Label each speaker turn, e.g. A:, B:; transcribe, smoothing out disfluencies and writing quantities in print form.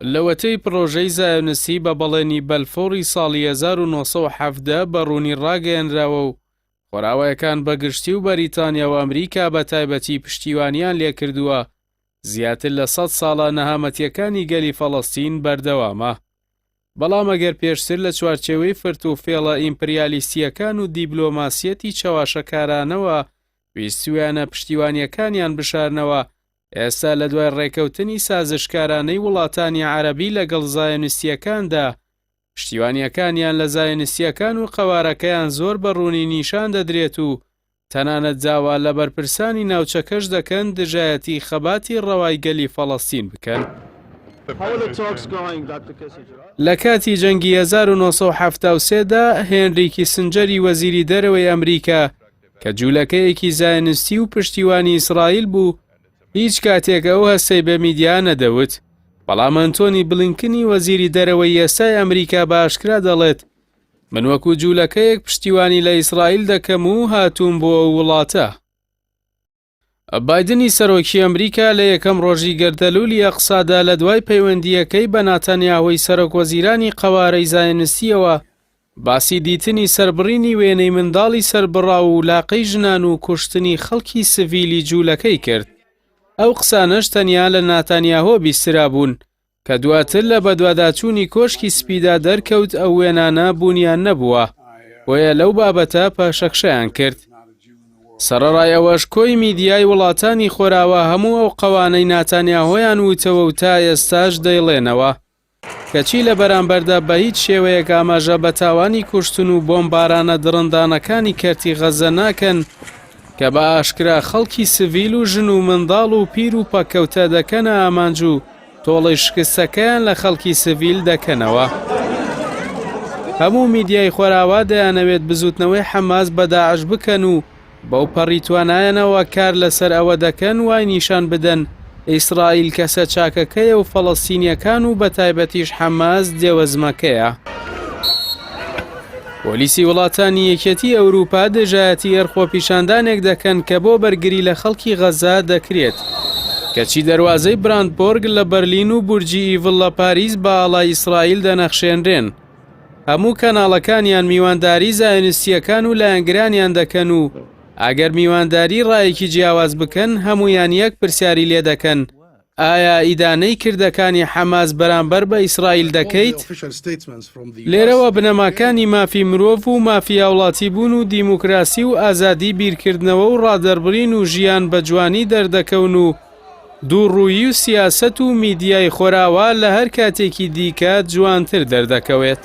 A: لەوەتەی پڕۆژەی زایۆنستی بە بەڵێنی بەلفۆری ساڵی 1917 بە ڕوونی ڕاگەیەنراوە و خۆرئاوایەکان بە گشتی و بەریتانیا و ئەمریکا بە تایبەتی پشتیوانیان لێکردووە، زیاتر لە سەد ساڵە نەهامەتییەکانی گەلی فەڵەستین بەردەوامە. بەڵام ئەگەر پێشتر لە چوارچێوەی فرت و فێڵە ئیمپریالیستییەکان و دیبلۆماسییەتی چەواشەکارانەوە ویستوویانە پشتیوانییەکانیان بشارنەوە، ئێستا لە دوای ڕێکەوتنی سازشکارانەی وڵاتانی عەرەبی لەگەڵ زایۆنیستییەکاندا، پشتیوانییەکانیان لە زایۆنیستییەکان و قەوارەکەیان زۆر بە ڕوونی نیشان دەدرێت و تەنانەت داوا لە بەرپرسانی ناوچەکەش دەکەن دژایەتی خەباتی ڕەوای گەلی فەڵەستین بکەن. لە کاتی جەنگی 1973 دا هێنری کیسنجەری وەزیری دەرەوەی ئەمریکا کە جوولەکەیەکی زایۆنیستی و پشتیوانی ئیسرائیل بوو، هیچ کاتێک ئەو هەستەی بە میدیا نەدەوت. بەڵام ئەنتۆنی بلینکنی وەزیری دەرەوەی ئێستای ئەمریکا بە ئاشکرا دەڵێت من وەکو جوولەکەیەک پشتیوانی لە ئیسرائیل دەکەم و هاتووم بۆ ئەو وڵاتە. بایدنی سەرۆکی ئەمریکا لە یەکەم ڕۆژی گەردەلوولی ئەقسادا لە دوای پەیوەندییەکەی بە ناتانیاهۆی سەرۆکوەزیرانی قەوارەی زایۆنیستییەوە باسی دیتنی سەربڕینی وێنەی منداڵی سەربڕاو و لاقەی ژنان و کوشتنی خەڵکی سڤیلی جوولەکەی کرد. ئەو قسانەش تەنیا لە ناتانیاهۆ بیسترابوون کە دواتر لە بەدواداچوونی کۆشکی سپیدا دەرکەوت ئەو وێنانە بوونیان نەبووە، بۆیە لەو بابەتە پاشەکشەیان کرد. سەڕەڕای ئەوەش کۆی میدیای وڵاتانی خۆراوا هەموو ئەو قەوانەی ناتانیاهۆیان وتەوە و تا ئێستاش دەیڵێنەوە. کەچی لە بەرامبەردا بە هیچ شێوەیەک ئاماژە بە تاوانی کوشتن و بۆمبارانە دڕندانەکانی کەرتی غەززە ناکەن کە بە ئاشکرا خەڵکی سڤیل و ژن و منداڵ و پیر و پەککەوتە دەکەنە ئامانج و تۆڵەی شکستەکەیان لە خەڵکی سڤیل دەکەنەوە. هەموو میدیای خۆراوا دەیانەوێت بزوتنەوەی حەماس بە داعش بکەن و بەو پەڕی توانایانەوە کار لەسەر ئەوە دەکەن وای نیشان بدەن ئیسرائیل کەسە چاکەکەیە و فەڵەستینیەکان و بەتایبەتیش حەماس دێوەزمەکەیە. پۆلیسی وڵاتانی یەکێتی ئەوروپا دژایەتی هەر خۆپیشاندانێک دەکەن کە بۆ بەرگری لە خەڵکی غەزە دەکرێت. کەچی دەروازەی براندبۆرگ لە بەرلین و بورجی ئیڤڵ لە پاریس بە ئاڵای ئیسرائیل دەنەخشێنرێن. هەموو کەناڵەکانیان میوانداری زایۆنیستییەکان و لایەنگرانیان دەکەن و ئەگەر میوانداری ڕایەکی جیاواز بکەن هەموویان یەک پرسیاری لێ دەکەن، ئایا ئیدانەی کردەکانی حەماس بەرامبەر بە ئیسرائیل دەکەیت؟ لێرەوە بنەماکانی مافی مرۆڤ و مافی هاوڵاتیبوون و دیموکراسی و ئازادی بیرکردنەوە و ڕادەربڕین و ژیان بە جوانی دەردەکەون و دووڕوویی و سیاسەت و میدیای خۆراوا لە هەر کاتێکی دیکە جوانتر دەردەکەوێت.